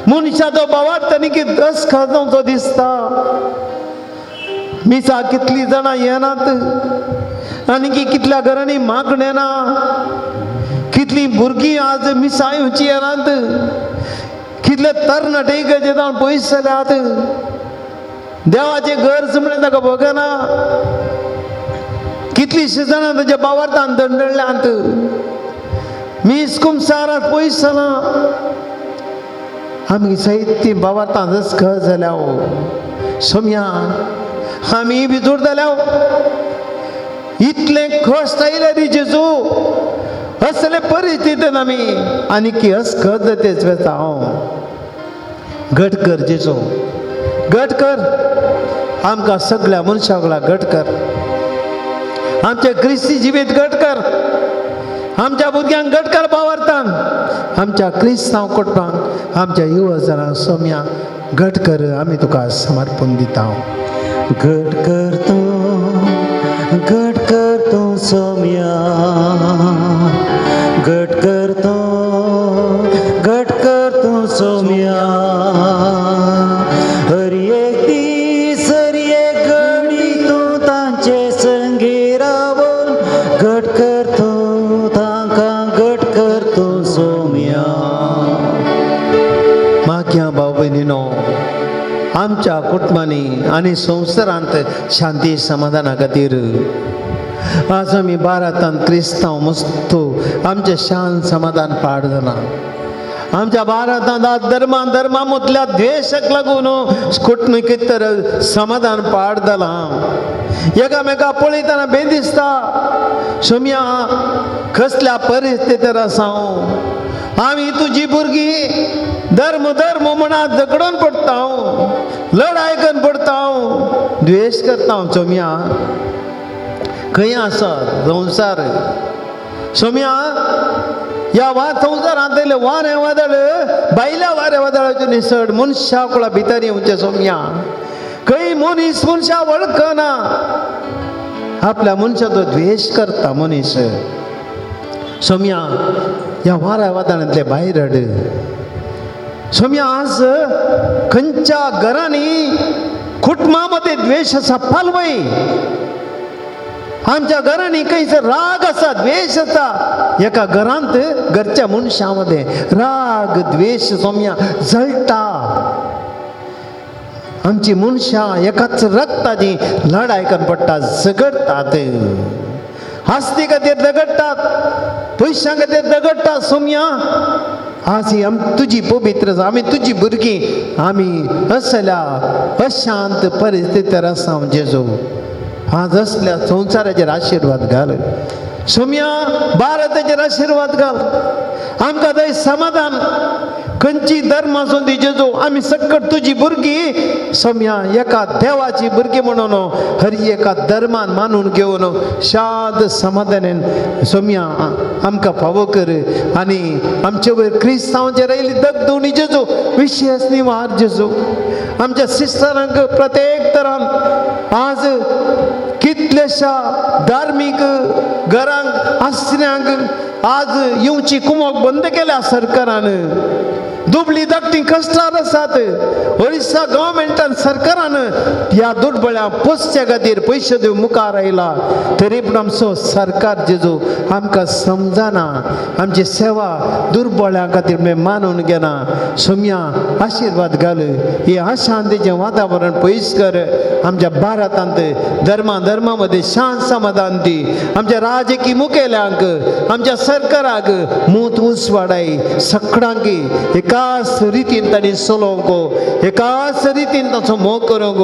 मनशाचो बावार्थ आनी की दसखत जावचो दिसता. मिसा कितली जाणां येनात आनी की कितल्या घरांनी मागणें ना, कितलीं भुरगीं आज मिसा येवची येनात, कितले तरणाटे गरजे जावन पयस जाल्यात. देवाची गरज म्हळ्यार ताका भोगना. कितलींशीं जाणां ताच्या बावार्थान दंडळ्यांत, मीस कुमसारात पयस जालां. आमी सयत ती बावार्थान दसखत जाल्या. सोमया आमी भिजूड जाल्या. इतलें कश्ट आयले रे जेजू, असले परिस्थितीन आमी आनी की अस्खत जातेच वेता हांव. घट कर जेजू, घट कर आमकां सगळ्या मनशाक घट कर. आमचे क्रिस्ती जिवीत घट कर, आमच्या भुरग्यांक घट कर बावरतान, आमच्या क्रिस्तांव कुटुंबांक, आमच्या युवा सोम्या घट कर. आमी तुका समर्पण दिता. घट कर तूं, घट कर तूं सोम्या, घट कर तूं, घट कर तूं सोम्या. हर एक दीस हर एक घडी तूं तांचे संगी रावून घट कर तूं तांकां, घट कर तूं सोम्या. मागया भाव भयणीनो, आमच्या कुटुंबांनी आनी संवसारांत शांती समाधाना खातीर आज आमी भारतांत क्रिस्तांव मस्तू आमचें शांत समाधान पाड जालां. आमच्या भारतांत आज धर्मा धर्मा मदल्या द्वेशाक लागून कुटुंब कितें तर समाधान पाड जालां. एकामेका पळयतना बें दिसता. सोमया कसल्या परिस्थितीर आसा हांव. आमी तुजी भुरगीं धर्म धर्म म्हणा झगडून पडटा, लढाय करून पडटा, द्वेश करता. सोमया खंय आसा संवसार? सोमया ह्या वा संवसारांतले वारें वादळ, भायल्या वारें वादळाचें निसण मनशा कुळा भितर येवचें. सोमया खंय मनीस मनशा वळखना, आपल्या मनशाचो द्वेश करता मनीस. सोमया ह्या वाऱ्या वादळांतले भायर हाड. सोमया आज खंयच्या घरांनी कुटुंबा मदें द्वेश आसा पालवय. आमच्या घरांनी खंयसर राग आसा, द्वेश आसा. एका घरांत घरच्या मनशां मदें राग द्वेश सोमया जळटा. आमची मनशां एकाच रक्ताची लढाय करून पडटा, झगडटात, आस्ती खातीर झगडटात, पयशां खातीर झगडटात. सोमया आज ही आम तुजी पवित्र, आमी तुजी भुरगीं, आमी असल्या अशांत परिस्थितीर आसा. जेजू आज असल्या संवसाराचेर आशिर्वाद घाल. सोम्या भारताचेर आशिर्वाद घाल, आमकां थंय समाधान. खंयची धर्म आसूं ती जेजू, आमी सकट तुजी भुरगीं सोम्या, एका देवाची भुरगीं म्हणून हर एका धर्मान मानून घेवन शांत समाधानान सोम्या आमकां फावो कर. आनी आमचे वयर क्रिस्तांवचेर आयली दगदवणी जेजू, विशेश निवार जेजू. आमच्या सिस्टरांक प्रत्येक तरान आज कितल्याशा धार्मीक घरांक आसऱ्यांक आज येवची कुमोक बंद केल्या सरकारान. दुबळी धाकटी कश्टार आसात. ओरिसा गव्हर्मेंटान सरकारान ह्या दुर्बळ्या पोसच्या खातीर पयशे दिवन मुखार आयला, तरी पूण आमचो सरकार जेजू आमकां समजना, आमची सेवा दुर्बळ्यां खातीर मे मानून घेना. सोम्या आशिर्वाद घाल, हे अशांतीचें वातावरण पयस कर. आमच्या भारतांत धर्मा धर्मा मदें शांत समाधान दी. आमच्या राजकी मुखेल्यांक, आमच्या सरकाराक मूत उसवाडाय, सगळ्यांक एकाच रितीन तांणी चलोवंक, एकाच रितीन तांचो मोग करूंक.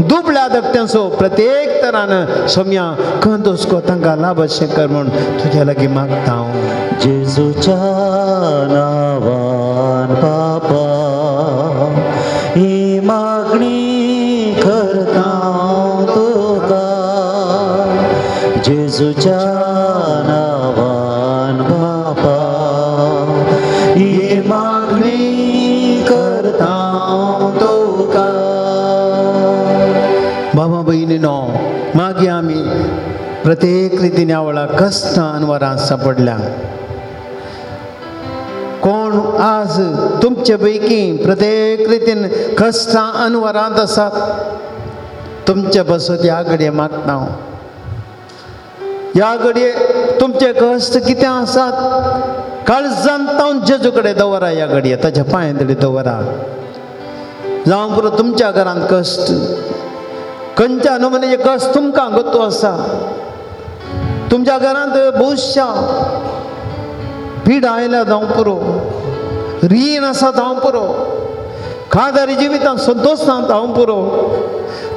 दुबळ्या धाकट्यांचो प्रत्येक तरान सोम्या कंदोसको तांकां लाभ अशें कर म्हूण तुज्या लागीं मागता हांव. जेजूच्या नावान बापा ही मागणी करता तुका, जेजूच्या नावान बापा ही मागणी करता तुका. बाबा भयणीनो, मागीर आमी प्रत्येक रितीन ह्या वेळार कश्टान वरां सापडल्या. कोण आज तुमचे पैकी प्रत्येक रितीन कश्टां अनवरांत आसात, तुमचे पासत ह्या घडये मागता हांव. ह्या घडये तुमचे कश्ट कितें आसात काळजान तावन जेजू कडेन दवरा, ह्या घडये ताच्या पांय तडी दवरा. जावं पुरो तुमच्या घरांत कश्ट, खंयच्या नमुन्याचे कश्ट तुमकां गत्तो आसा. तुमच्या घरांत बहुशा पिडा आयल्या जावं पुरो, रीण आसा जावं पुरो, खादारी जिवितांत संतोश ना जावं पुरो,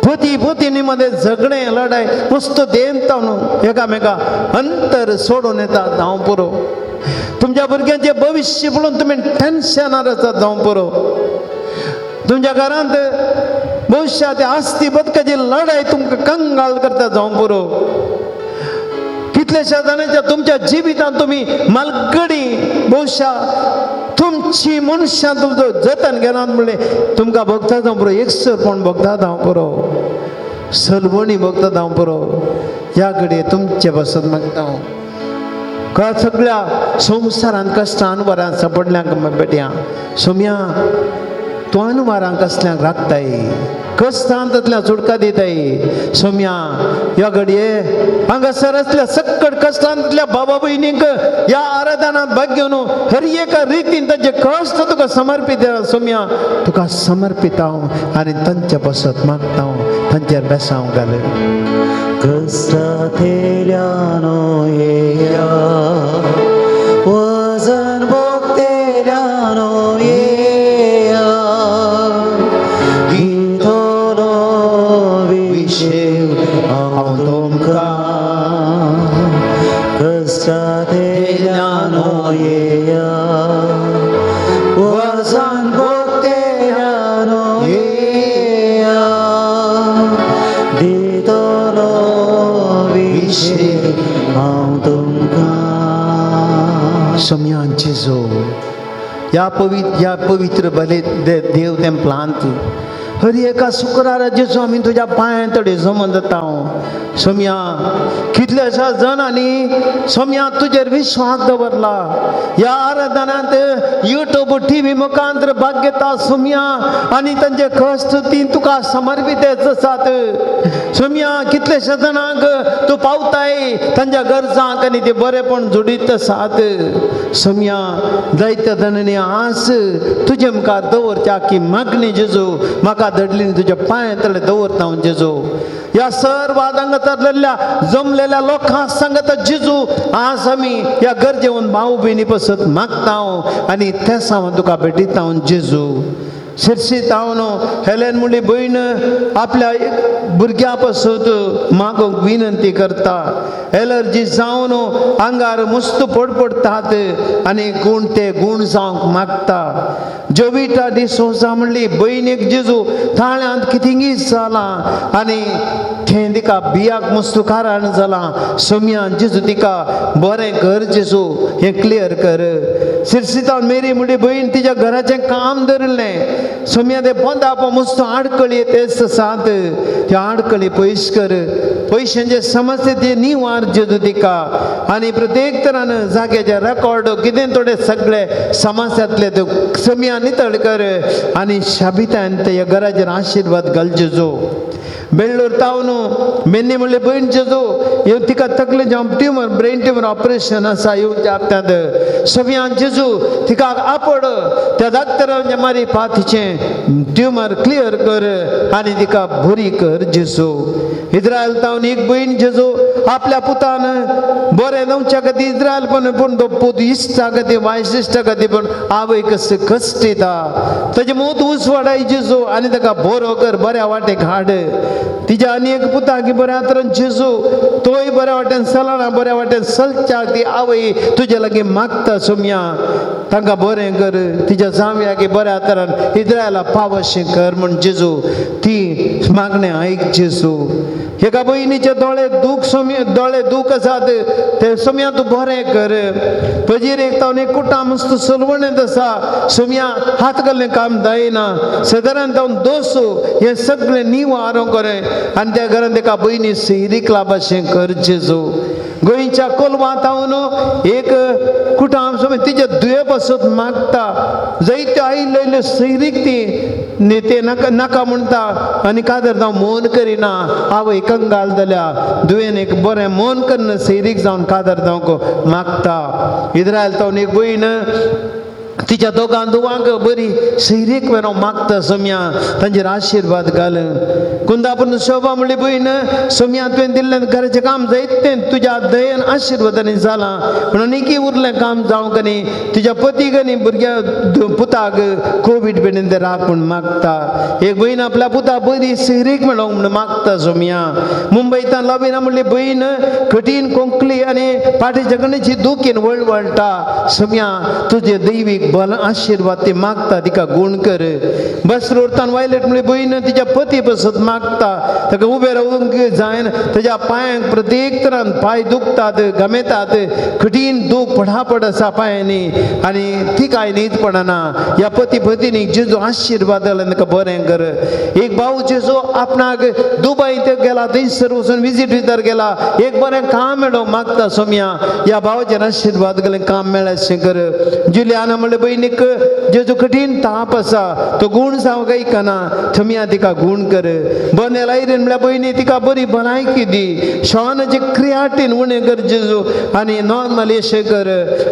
पती पतीनी मदें झगडें लडाय मस्त देंवता न्हू, एकामेका अंतर सोडून येता जावं पुरो, तुमच्या भुरग्यांचें भविश्य पळोवन तुमी टेन्शनार आसात जावं पुरो, तुमच्या घरांत भविश्या ते आस्ती बदकाची लढाय तुमकां कंगाल करता जावं पुरो, कितल्याश्या जाणांच्या तुमच्या जिवितांत तुमी मालगडी भोवशा तुमची मनशां तुमचो जतन घेनात म्हणलें तुमकां भोगता जावं पुरो, एकसरपण भोगता जावं पुरो, सलवणी भोगता जावं पुरो. ह्या घडये तुमचे पासत मागता हांव. का सगळ्या संवसारांत कश्टां अनवरां सापडल्यांक बेट्यां सोम्या तूं अनवरां कसल्यांक राखताय, कश्टांतल्या सुटका दिताय. सोम्या ह्या घडये हांगासर आसल्या सक्कड कश्टांतल्या बाबा भयणींक ह्या आराधनांत भाग घेवन हर एका रितीन तांचे कश्ट तुका समर्पीत. सोम्या तुका समर्पीत हांव आनी तांचे पासत मागता हांव, तांचेर बेसांव घाल. कष्टातेल्यानो येया, वजन भोगतेल्यानो येया, दितलो विशेव हांव तुमकां. कष्टातेल्यानो येया, वजन भोगतेल्यानो येया, दितलो विशेव हांव तुमकां. सोम्या जेजू, ह्या पवित्र बले देव तेंपलांत हर एका शुक्रारा जेजू आमी तुज्या पांयां तडे जमन जाता. सोम्या कितल्याश्या जाणांनी सोम्या तुजेर विश्वास दवरला, ह्या आराधनांत युट्यूब टी व्ही मुखांतर भाग घेता सोम्या, आनी तांचे कश्ट ती तुका समर्पीत आसात. सोम्या कितल्याश्या जाणांक तूं पावताय तांच्या गरजांक आनी ते बरेपण जोडीत आसात. सोम्या जायत्या जाणांनी आस तुजे मुखार दवरच्या की मागणी जेजू म्हाका दडली तुज्या पांयां तले दवरता हांव जेजू. ह्या सर्व हांगा जमलेल्या लोकां सांगता जेजू, आज आमी ह्या गरजेवन भाव भयणी पसत मागता हांव आनी तेंच हांव तुका भेटयता हांव जेजू. शिरसी तावन हेलेन म्हणली भयण आपल्या भुरग्या पासून मागूंक विनंती करता. एलर्जी जावन आंगार मुस्त पडपडटात आनी गूण ते गूण जावंक मागता. जोविटा डिसोजा म्हणली भयणीक जेजू ताळ्यांत कितेंगी जालां आनी थंय तिका बियाक मुस्त कारण जालां. सोम्यान जेजू तिका बरें कर जेजू, हें क्लियर कर. सिरसितान मेरी म्हणली भयण तिच्या घराचें काम धरिल्लें. सोम्या ते पोंदा मुस्त आडकळी तेच सात त्यो आडकळी पयस कर. पयशांचे समस्या ते निवार जेजू तिका आनी प्रत्येक तरान जाग्याचे रेकॉर्ड कितें थोडे सगळे समस्यांतले त्यो सोम्या नितळ कर आनी शाबितान ते घराचेर आशिर्वाद घाल जेजू. बेळ्ळूर तावन मेन्नी म्हणले भयण जेजू येवन तिका तकले जावं ट्युमर ब्रेन ट्युमर ऑपरेशन आसा येवच्या हप्त्यांत. सगळ्यां जेजू तिका आपड त्या डाक्टरांच्या मारी पातीचें ट्युमर क्लियर कर आनी तिका बरी कर जेजू. इस्रायल तावन एक भयण जेजू आपल्या पुतान बरें जावच्या खातीर इस्रायल पण पूण तो पूत इश्टा खातीर वायस इश्टा खातीर पूण आवय कस कश्ट दिता ताजे मूत उसवाडाय जेजू आनी ताका बरो कर, बऱ्या वाटेक हाड. तिच्या आनी एक पुताक बऱ्या तरेन जेजू तोय बऱ्या वाटेन चलना, बऱ्या वाटेन चलच्याक ती आवय तुजे लागीं मागता. सोम्या तांकां बरें कर, तिच्या जांवयाक बऱ्या तरान इस्रायला पावशें कर म्हूण जेजू ती मागणें आयक जेजू. एका भयणीचे दोळे दूख सोम्या दोळे दूख आसात ते सोम्या तूं बरें कर. पजीर एक तावन एक कुटां मस्त सलवणेंत आसा. सोम्या हात घाल्लें काम जायना. सदारान तावन दोसो हें सगळें निवारो कर आनी त्या घरान तेका भयणी सैरीक लाभाशें कर जेजू. गोंयच्या कोलवा तावन एक कुटाम सोम्या तिच्या दुये पासून मागता. जायत्यो आयिल्ल्यो आयिल्ल्यो सैरीक ती ते नाका नाका म्हणटा आनी कादर जावं मोन करिना. आवय कंगाल जाल्या दुयेन एक बरें मोन कन्न सैरीक जावन कादर जावंक मागता. इस्रायल तावन एक भयण तिच्या दोगां धुवांक बरी सैरीक वेरो मागता. सोम्या तांचेर आशिर्वाद घाल. कुंदापूर शोभा म्हणली भयण सोम्या तुवें दिल्लें घराचें काम जायतें तुज्या दयेन आशिर्वादांनी जालां पूण आनीकी उरलें काम जावंक न्ही. तुज्या पतीक आनी भुरग्या पुताक कोवीड बेणीन ते राख म्हूण मागता. एक भयण आपल्या पुता बरी सैरीक मेळोंक म्हूण मागता. सोम्या मुंबयतान लविना म्हणली भयण कठीण कोंकली आनी पाटीच्या गणेची दुखीन वळवळटा. सोम्या तुजे दैवीक बल आशिर्वाद ती मागता, तिका गूण कर. बस रोडतान वायलेट म्हणली भयण तिच्या पती पसत मागता. ताका उबें रावूंक जायना, ताच्या पांयांक प्रत्येक तरान पांय दुखतात गमेतात, कठीण दूख पडापड आसा पांयांनी आनी ती कांय न्हीद पडना. ह्या पती पतिनीक जेजू आशिर्वाद दिला ताका बरें कर. एक भाव जेजू आपणाक दुबय ते गेला, थंयसर वचून विजीट भितर गेला, एक बरें काम मेळोवंक मागता. सोम्या ह्या भावाचेर आशिर्वाद गेलें काम मेळ्ळें कर. जुलियाना म्हणले भयणीक जेजू कठीण ताप आसा तो गूण जावंक आयकना. थम्या तिका गूण कर. बनेल आयरीन म्हणल्यार भयणी तिका बरी भलायकी दी. श्वानाची क्रियाटीन उणें कर जेजू आनी नॉर्मल अशें कर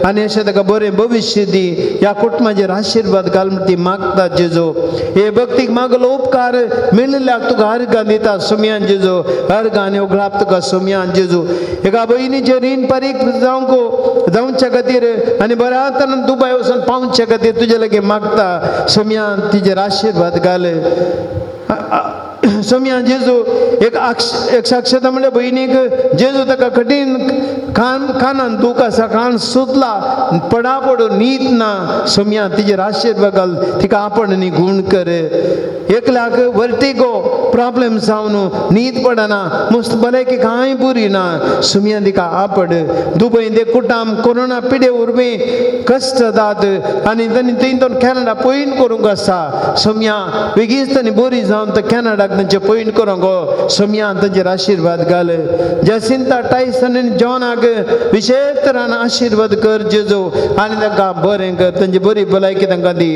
आनी अशें ताका बरें भविश्य दी. ह्या कुटुंबाचेर आशिर्वाद घाल म्हूण ती मागता जेजू. हे भक्तीक मागलो उपकार मेळिल्ल्याक तुका अर्गां दिता सोम्यान जेजू. अर्गां उगळाप तुका सोम्यान जेजू. एका भयणीचें रीण परीक जावंक जावच्या खातीर आनी बऱ्या तरान दुबय वचून पावच्या खातीर तुजे लागीं मागता. सोम्यान तिजेर आशिर्वाद घाल. सोम्या जेजू एक एक साक्षता म्हणल्यार भयणीक जेजू ताका कठीण कान कानान दूख आसा, कान सुजला, पडा पडून न्हीद ना. सोम्या तिजेर आशिर्वाद घाल, तिका आपण न्ही गूण कर. एकल्याक वर्टिगो प्रॉब्लेम जावन न्हीद पडना, मुस्त भलायकी कांय बरी ना. सोम्या तिका आपड. दुबय ते कुटाम कोरोना पिडे वरवीं कश्ट जातात आनी तांणी थंय तो कॅनडा पयण करूंक आसा. सोम्या बेगीच तांणी बरी जावन तो कॅनडाक तांचे पयण करूंक सोम्या तांचेर आशिर्वाद घाल. जसिंता टायसन आनी जॉनाक विशेश तरान आशिर्वाद कर जेजू आनी तांकां बरें कर, तांची बरी भलायकी तांकां दी.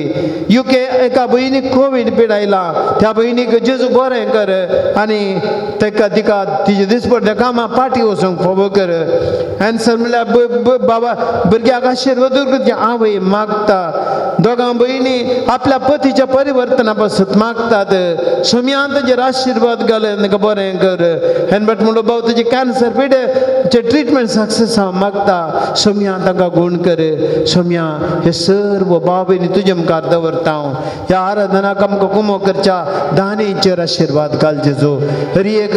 युके एका भयणीक कोवीड पिडायला, त्या भयणीक जेजू बरें बरें कर आनी तेका तिका तिजे दिसपडल्या कामां पाटी वचूंक फावो कर. एन्सर म्हणल्यार बाबा भुरग्याक आशिर्वाद करचे आवय मागता. दोगां भयणी आपल्या पतीच्या परिवर्तना पासून मागतात. सोम्यान ताजेर आशिर्वाद घाल तांकां बरें कर. हेनबट म्हणलो भाव तुजी कॅन्सर पिडेचे ट्रिटमेंट सक्सेस हांव मागता. सोम्या तांकां गूण कर. सोम्या हे सर्व भाव भयणी तुजे मुखार दवरता हांव. ह्या आराधनाक आमकां कुमो करच्या दानीचेर आशिर्वाद घाल जेजू. हरी एक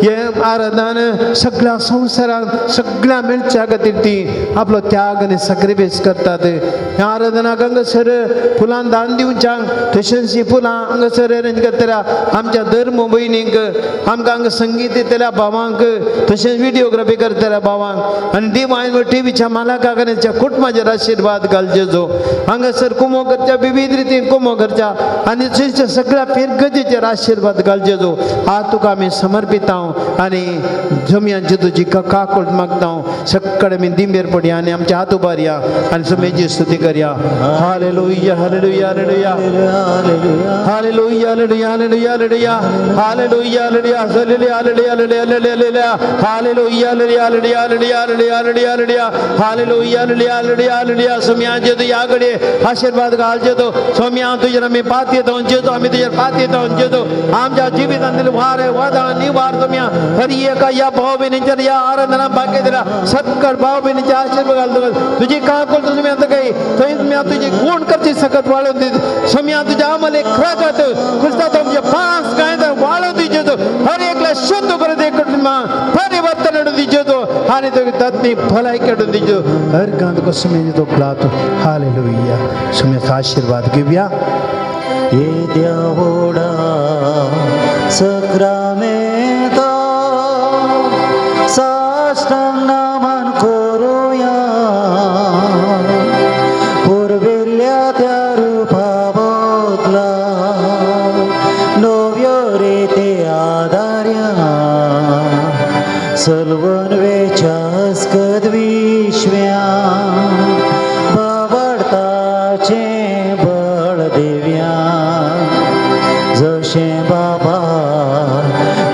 हे आराधन सगळ्या संवसारांत सगळ्या मेळच्या खातीर ती आपलो त्याग आनी सॅक्रिफायस करतात. ह्या आराधनाक हांगासर फुलां दान दिवच्यांक तशेंच ही फुलां हांगासर अरेंज करतल्या आमच्या धर्म भयणींक, आमकां हांगा संगीत दितल्या भावांक, तशेंच विडियोग्राफी करतल्या भावांक आनी डिवायन टिवीच्या मालकाक आनी त्या कुटुंबाचेर आशिर्वाद घाल जेजू. हांगासर कुमो करच्या विविध रितीन कुमो करच्या आनी थंयच्या सगळ्या फिरगजेचेर आशिर्वाद घाल जेजू. आज तुका आमी समर्पित हांव आनी जमयांची तुजी काकूट मागता हांव. सगळे आमी दिंबेर पडया आनी आमच्या हात उबारया आनी सुमेची स्तुती करया. Hallelujah, hallelujah, hallelujah. Hallelujah, hallelujah, hallelujah, hallelujah. Hallelujah, hallelujah, hallelujah, hallelujah, hallelujah. Hallelujah, hallelujah, hallelujah, hallelujah, hallelujah, hallelujah. Hallelujah, hallelujah, hallelujah, hallelujah. Saumya जेजू ह्या घडये आशिर्वाद घाल जेजू. सोम्या तुजेर आमी पात येता जेजू, आमी तुजेर पात येता जेजू. आमच्या जिवितांतले वारे वादळ निवार सोम्या. हरी एका ह्या भाव भयणींचेर ह्या आराधना बाकी दिला सत्कार भाव भयणीचे आशिर्वाद घाल. तुजी काकूट तुमी आतां काही थंय तुमी तुजी गुण करची सकत वाळून दी सोम्या. तुज्या आमले खरात क्रिस्ता तुमचे पांच काय वाळून दी जेजू. हर एकला शुद्ध करून दे, परिवर्तन हाडून दी जेजू आनी तुगे तत्नी भलायकी हाडून दी जेजू. हर गांव तुका सुमेज तो प्लातो. हालेलुया. सुमेचा आशीर्वाद घेवया. येद्या व्हडा सक्रामेंता साश्टांग नमन करुया, पुर्विल्ल्या त्या रुपा बदला नव्यो रिती आदार्या, सलवण वेच्या अस्कत विश्व्या बाबडताचें बळ दिव्या, जशें बाबा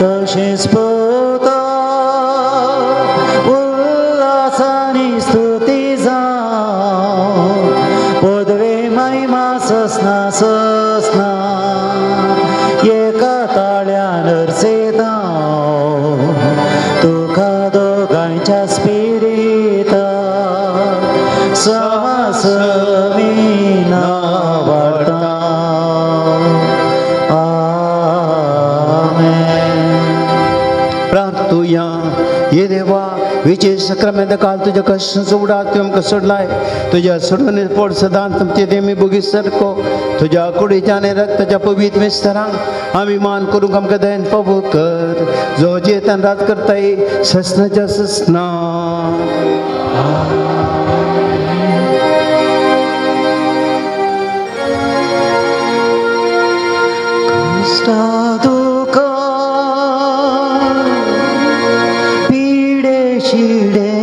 तशेंच पुता उल्हासानी स्तुती जावं, पदवे महिमा ससना ससना, एका ताळ्यान अर्सेता तुका दोगांयच्या स्पिरिता समासमीना वाडता. आमेन. प्रार्थुया. ये देवा, विजय सक्रामेंत काल तुज्या कश्टांचो उडास तुवें आमकां सोडलाय. तुज्या सोडून पोट सदांच तुमचे देमी बोगी सारको तुज्या कुडीच्या आनी रक्ताच्या पवित्र विस्तारांक आमी मान करूंक आमकां दयन फावो कर, जो जेतान राज करताय ससनाच्या ससना. क्रिस्ता तुका पिडे शिडे